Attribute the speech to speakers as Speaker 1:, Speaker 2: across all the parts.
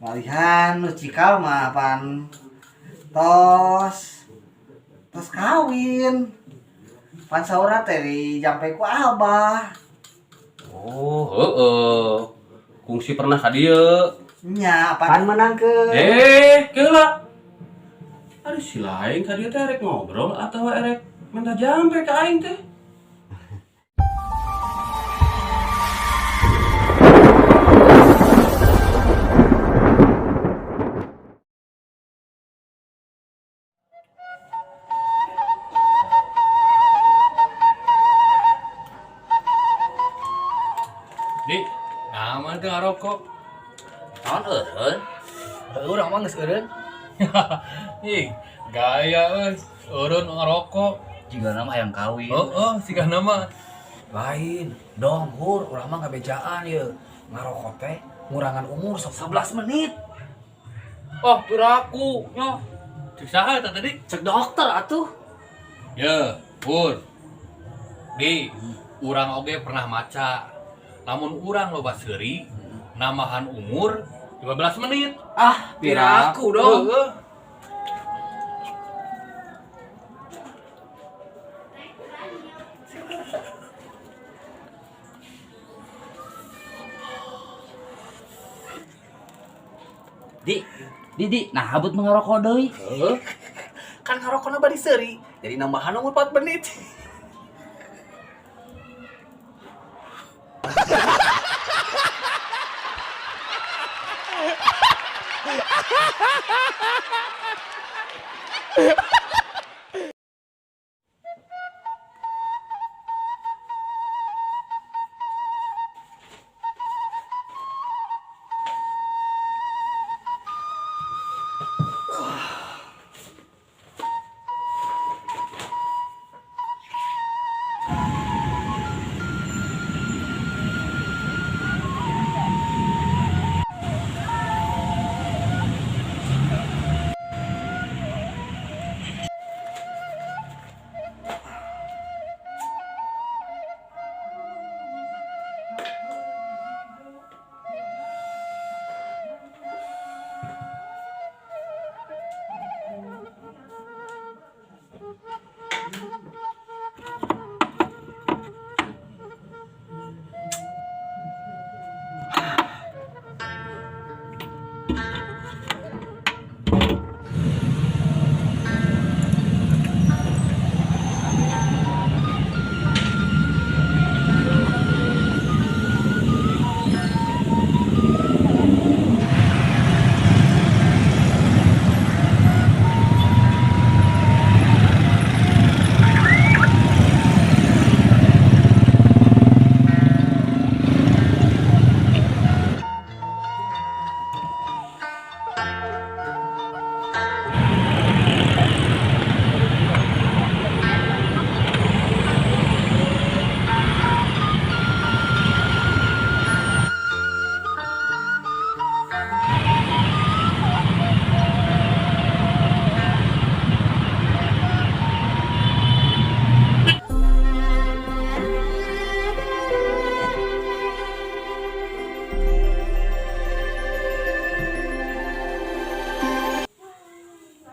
Speaker 1: Malihan nu cikal mah pan tos tos kawin. Pan saura teh dijampe ku Abah.
Speaker 2: Oh, heeh. Kungsi pernah ka dieu.
Speaker 1: Nya, pan menangkeun.
Speaker 2: Eh, keula. Aduh si lain ka dieu teh erek ngobrol atawa erek minta jampe ka aing teh.
Speaker 3: Di, nama teh ngarokok.
Speaker 4: Naon eureun?
Speaker 3: Heuh, urang mah geus eureun. Ih, gaya euy, eureun ngarokok.
Speaker 4: Jiga nama hayang kawin.
Speaker 3: Heeh, sigah nama.
Speaker 5: Lain, dong hur, urang mah ngabejaan ye. Ngarokok teh ngurangan umur 11 menit.
Speaker 3: Oh, piraku nya. Cek saha eta tadi?
Speaker 4: Cek dokter atuh.
Speaker 3: Ye, Pur. Di, urang oge pernah maca. Lamun urang loba seuri, namahan umur 15 menit.
Speaker 4: Ah,
Speaker 5: Piraku dong.
Speaker 3: Heeh.
Speaker 4: Di, di, nah habut mengerokok deui.
Speaker 5: Kan ngarokokna bari seuri, jadi nambahan umur 4 menit.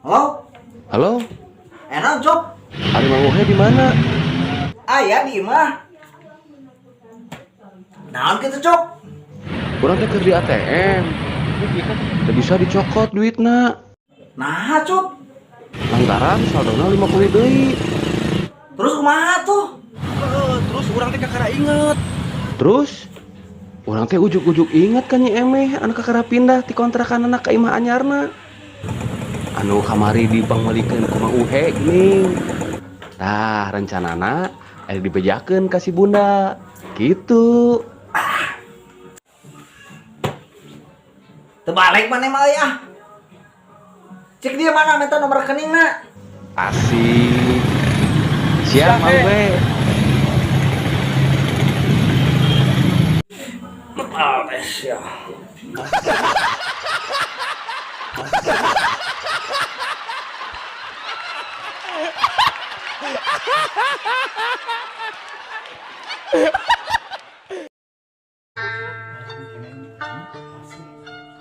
Speaker 1: Halo?
Speaker 2: Halo,
Speaker 1: Enak, Cuk.
Speaker 2: ari Mang Uhe di mana?
Speaker 1: Aya di imah. Naon kitu, Cuk?
Speaker 2: Urang teh keur di ATM. Teu bisa dicokot duitna.
Speaker 1: Nah, Cuk.
Speaker 2: Lantaran saldona 50 deui.
Speaker 1: Terus kumaha tuh?
Speaker 5: Terus urang teh kakara inget.
Speaker 2: Terus urang teh ujug-ujug inget ka Nyi Emeh anu kakara pindah ti kontrakan anak ka imah anyarna. Anu kamari dipangmeulikeun ku Mang Uhe geuning. Tah rencanana aya dibejakeun ka si Bunda. Gitu.
Speaker 1: Teu balik maneh mah euy ah. Cek dia mana minta nomor rekeningna.
Speaker 2: Asik. Siap Mang Uhe.
Speaker 1: Ales ya.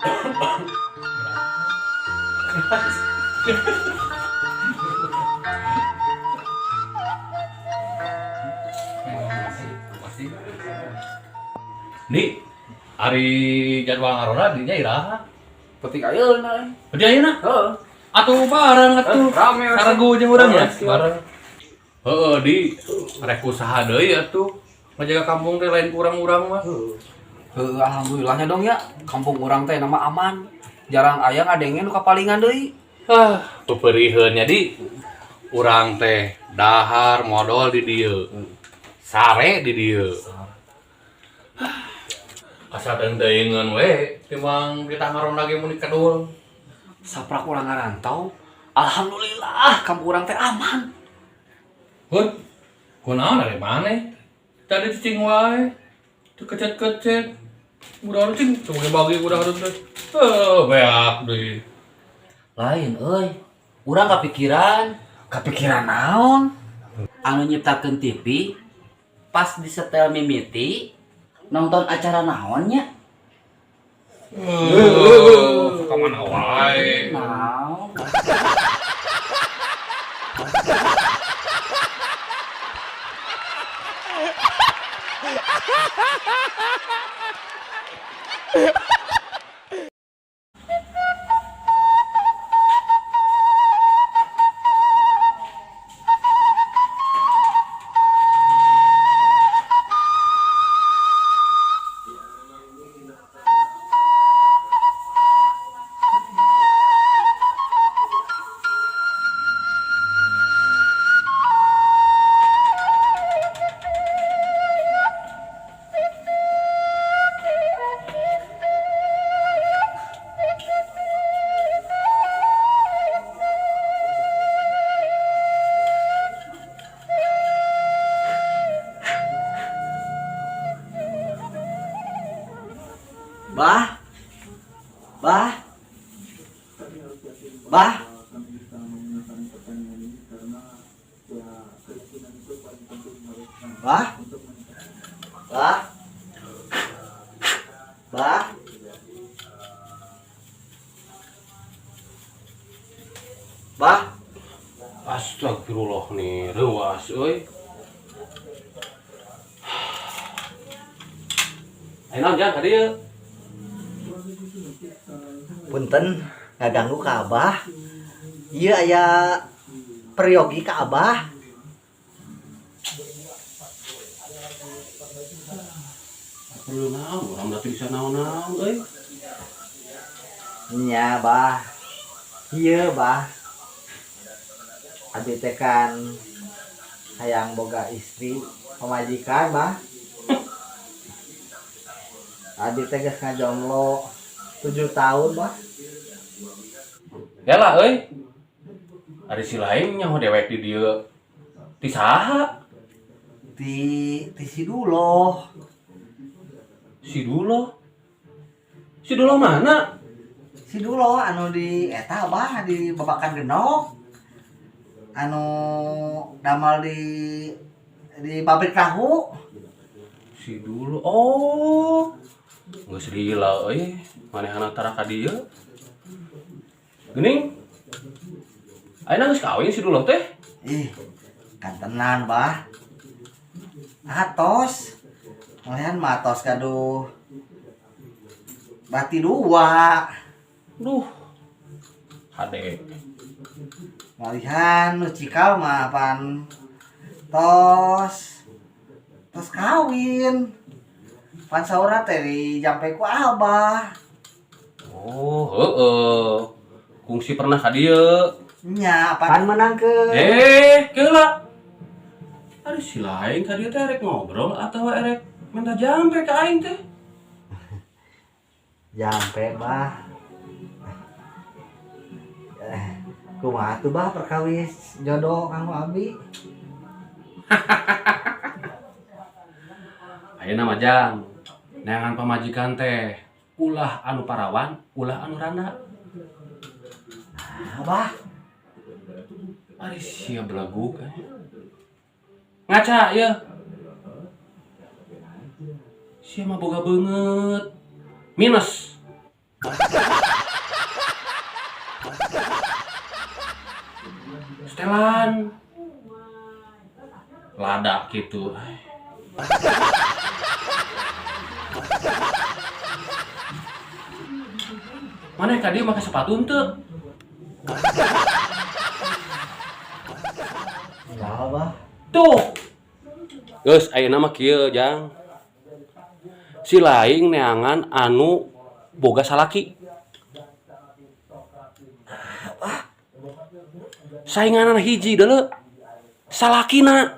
Speaker 3: Pasti. Nih, ari jadwal ngaronda dinya iraha?
Speaker 5: Petik ayeuna.
Speaker 3: Bedi ayeuna?
Speaker 5: Heeh.
Speaker 3: Atuh bareng atuh.
Speaker 5: Rame we.
Speaker 3: Sareng jeung urang ya?
Speaker 5: Heeh,
Speaker 3: Bareng. Heeh, di rek usaha deui atuh. Ngajaga kampung teh lain kurang-urang mah.
Speaker 5: Heuh, alhamdulillahnya dong ya. Kampung urang teh nama aman. Jarang aya ngadenge nu kapalingan deui.
Speaker 3: Ah, peperiheun nya di urang teh dahar modal di dieu. Sare di dieu. Asa teuingeun we timbang kita ngaronda ge mun dikedul.
Speaker 5: Saprak urang ngarantau. Alhamdulillah kampung urang teh aman.
Speaker 3: Hut, kunaon ari maneh? Tadi cicing wae. Teu kecet-kecet. Udah cing, teu bagi udah teh. Eh, beak deui.
Speaker 4: Lain euy. Urang kapikiran.
Speaker 5: Kapikiran naon?
Speaker 4: Anu nyiptakeun TV pas disetel mimiti nonton acara naonnya?
Speaker 3: Ka mana wae.
Speaker 4: Naon?
Speaker 1: Bah. Bah. Bah. Bah. Bah. Bah. Bah.
Speaker 2: Astagfirullah nih, reuas euy. Ayo naon jang ka dieu?
Speaker 1: Punten ngaganggu ka Abah. Ieu aya peryogi ka Abah.
Speaker 2: Perlu naon, urang berarti bisa naon-naon euy.
Speaker 1: Nya, Bah. Ieu, Bah. Abi teh kan hayang boga istri pamajikan, Bah. Abi teh geus ngajomblo 7 tahun, Bah.
Speaker 2: Ya lah euy. Ari si lain nyaho dewek di dieu. Ti saha?
Speaker 1: Ti si Duloh.
Speaker 2: Si Duloh? Si Duloh mana?
Speaker 1: Si Duloh anu di eta, Bah, di Babakan Genok. Anu damal di pabrik tahu.
Speaker 2: Si Duloh. Oh. Geus lila euy, manehna tara ka dieu. Geuning. Ayeuna geus kawin si Duloh teh?
Speaker 1: Ih, kan tenan, Bah. Atos. Malihan mah atos gaduh bati 2.
Speaker 2: Duh. Hade.
Speaker 1: Malihan nu cikal mah pan tos tos kawin. Pan saura teh dijampe ku Abah.
Speaker 2: Oh, heeh. Kungsi pernah ka dieu.
Speaker 1: Nya, pan menangkeun.
Speaker 2: Keula. Aduh, si lain ka dieu teh erek ngobrol atawa erek minta jampe ka aing teh?
Speaker 1: Jampe, Bah. Kumaha tuh, Bah, perkawis jodoh kanggo abi?
Speaker 2: Ayeuna mah jang, neangan pamajikan teh ulah anu parawan, ulah anu randa.
Speaker 1: Nah, Bah.
Speaker 2: Ari sia beleguk. Ngaca ya. Sia mah boga beungeut. Minus.
Speaker 3: Setelan. Lada gitu. Mana tadi pakai sepatu henteu?
Speaker 1: Enggak, Bah.
Speaker 3: Tuh.
Speaker 2: Geus ayeuna mah kieu, Jang. Si laing neangan anu boga salaki. Sainganana hiji deuleu. Salakina.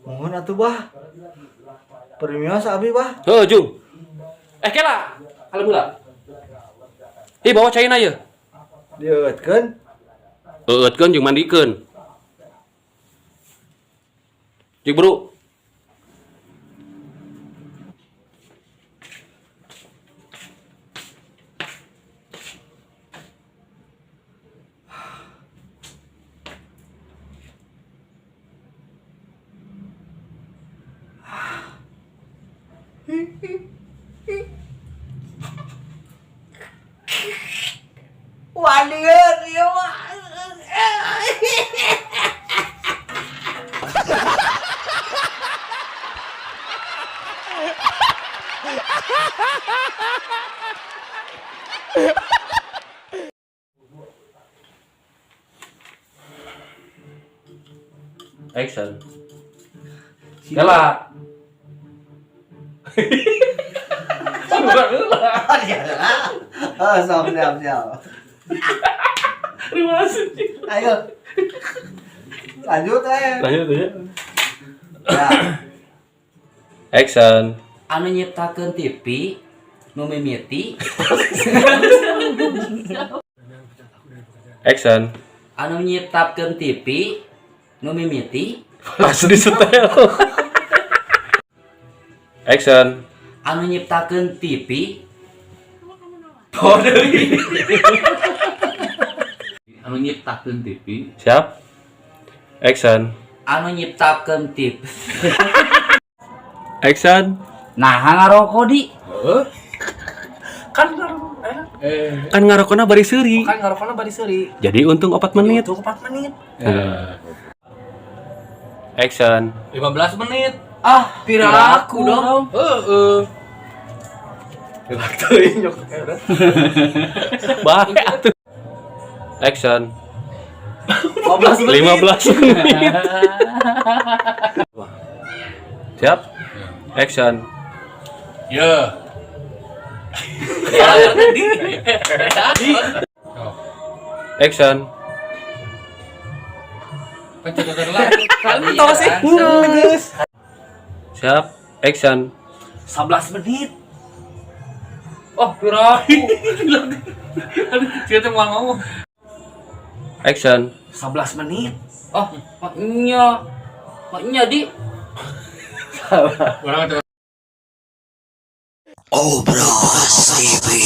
Speaker 1: Mohon atuh, Bah. Permios abi, Bah.
Speaker 2: Heuh, Jung. Eh kela, kalem heula. Ih, bawa caina ye.
Speaker 1: Dieueutkeun.
Speaker 2: Eueutkeun jeung mandikeun. Jeung bro.
Speaker 1: Walieun ieu mah.
Speaker 2: Action. Kela.
Speaker 1: Oh, siap, siap, siap.
Speaker 2: Terima kasih.
Speaker 1: Ayo. Lanjut, eh.
Speaker 2: Lanjut ya.
Speaker 1: Ya.
Speaker 2: Action.
Speaker 4: Anu nyiptakeun TV nu mimiti.
Speaker 2: Action.
Speaker 4: Anu nyiptakeun TV nu mimiti.
Speaker 2: Pas disetel. Action.
Speaker 4: Anu nyiptakeun TV.
Speaker 3: Anu nyiptakeun TV.
Speaker 2: Siap. Action.
Speaker 4: Anu nyiptakeun TV.
Speaker 2: Action.
Speaker 4: Nah, ngarokok di.
Speaker 5: Kan
Speaker 2: Kan ngarokona bari seuri.
Speaker 5: kan ngarokona bari seuri.
Speaker 2: Jadi untung 4 menit.
Speaker 5: Itu 4 menit.
Speaker 2: Action.
Speaker 3: 15 menit.
Speaker 4: Ah, piraku dong.
Speaker 3: Heeh.
Speaker 2: Bae atuh. Action.
Speaker 4: 15 menit.
Speaker 2: 15 menit. Siap. Action.
Speaker 3: Ya.
Speaker 2: Action.
Speaker 3: Pencet lah.
Speaker 4: Kan tau sih.
Speaker 2: Siap. Action.
Speaker 5: 11 menit.
Speaker 3: Oh, piraku. Dia teh mau ngomong.
Speaker 2: Action.
Speaker 5: 11 menit.
Speaker 4: Oh, maknya. Maknya di.
Speaker 3: Orang
Speaker 1: Obras TV.